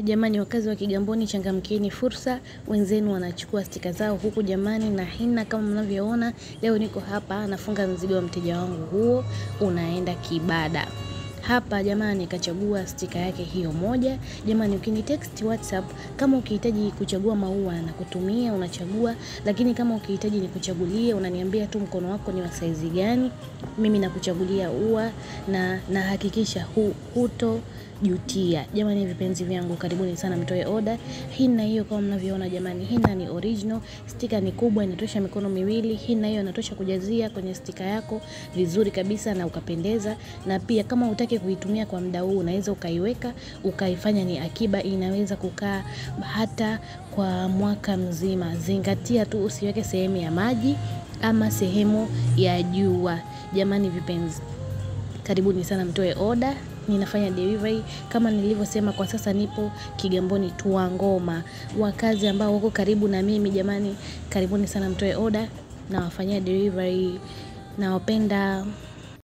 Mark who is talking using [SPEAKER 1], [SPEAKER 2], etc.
[SPEAKER 1] Jamani, wakazi wa Kigamboni, changamkieni fursa, wenzenu wanachukua stika zao huku jamani, na hina kama mnavyoona, leo niko hapa nafunga mzigo wa mteja wangu, huo unaenda Kibada. Hapa jamani, kachagua stika yake hiyo moja. Jamani, ukini text WhatsApp kama ukihitaji kuchagua maua na kutumia unachagua, lakini kama ukihitaji nikuchagulie unaniambia tu mkono wako ni wa saizi gani, mimi nakuchagulia ua na nahakikisha huto jutia. Jamani vipenzi vyangu, karibuni sana mtoe oda. Hina hiyo kama mnavyoona jamani, hina ni original, stika ni kubwa, inatosha mikono miwili. Hina hiyo inatosha kujazia kwenye stika yako vizuri kabisa na ukapendeza. Na pia kama hutaki kuitumia kwa muda huu, unaweza ukaiweka ukaifanya ni akiba, inaweza kukaa hata kwa mwaka mzima. Zingatia tu usiweke sehemu ya maji ama sehemu ya jua. Jamani vipenzi, karibuni sana mtoe oda. Ninafanya delivery kama nilivyosema, kwa sasa nipo Kigamboni Tuangoma. Wakazi ambao wako karibu na mimi jamani, karibuni sana mtoe oda, nawafanyia delivery. Nawapenda.